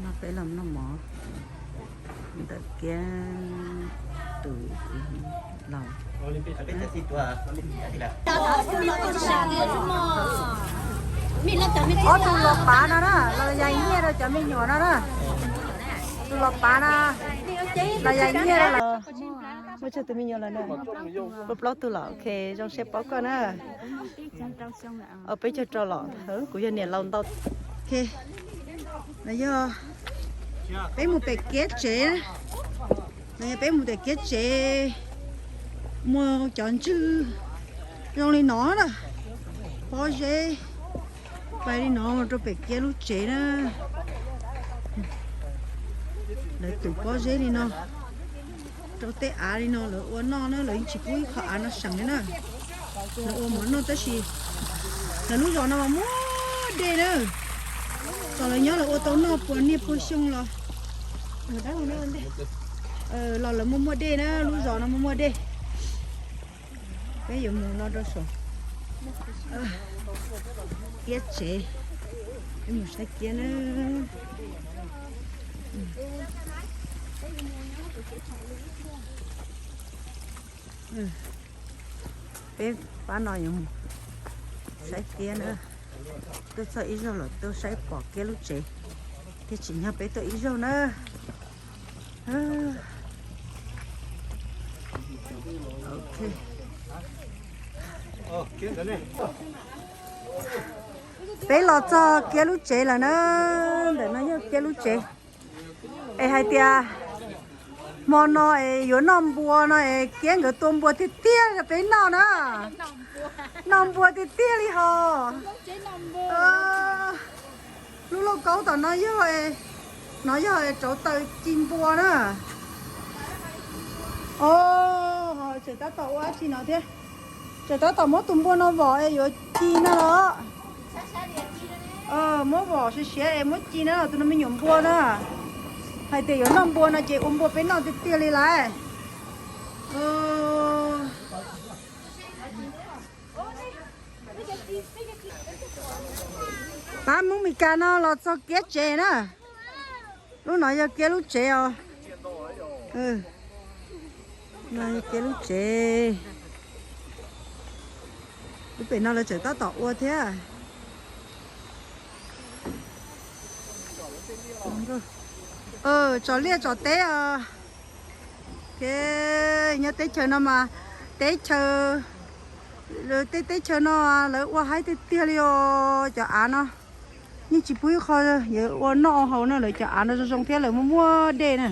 No peb los noj mov ntawm Kiab tus txiv laus. Ob tug los pav no na, los yais nyiaj rau cov me nyuam no na. Tus los pav na, los yais nyiaj rau lawv. Muaj tsawg tus me nyuam lawm na? Plaub plaub tug los, ok, zoo siab paub koj na. Peb caug rau los, kuv yog niam laus ntau. Ok, no yog peb mus pem Kiab tsev, no yog peb mus pem Kiab tsev, muaj cov ntswg zoo li no na, pob zeb pais li no rau pem Kiab lub tsev na. Lawv tus pob zeb li no rau tej av li no lawv ua noj na, lawv yeej tsis pub ib qho av no seem li na. Lawv ua mov noj tab sis lawv lub zos no mas muaj dej na. Txawm lawv nyob lawv ua tau noj puas niaj puas xyoo los, los lawv muaj muaj dej na, lub zos no muaj muaj dej. Peb yuav mus no rau saum Kiab tsev, peb mus saib Kiab na. Peb pab no yuav mus saib Kiab na. Tuaj txog ib zaug los tuaj saib pom Kiab lub tsev, thiaj tsim nyog peb tuaj ib zaug na. Peb los txog Kiab lub tsev lawm na. Ntawm no yog Kiab lub tsev. Es hais tias hmo no es yuav noj npua no es Kiab nkawd tua npua tiag tiag rau peb noj na. Noj npua tiag tiag li hos. Lub lauj kaub tom no yog, no yog rauv taws ci npua na. Os, tseem tab tom ua dab tsi no thiab? Tseem tab tom muab tus npua no vom es yuav ci na los. Muab vom siav siav es muab ci na los tus no me nyuam npua na. Hais tias yuav noj npua no ces ua npua peb noj tiag tiag li lawm. Pab Hmoob Meskas no los txog Kiab tsev na. Lub no yog Kiab lub tsev os. No yog Kiab lub tsev. Lub pem no lawv tseem tab tom ua thiab. Tso liaj tso teb os. Nyob teb chaws no mas, teb chaws, tej teb chaws no lawv ua haib tiag tiag li os. Cov av no yeej tsis pub ib qho yuav ua noj haus no, lawv cov av no zoo zoo thiab lawv muaj muaj dej na.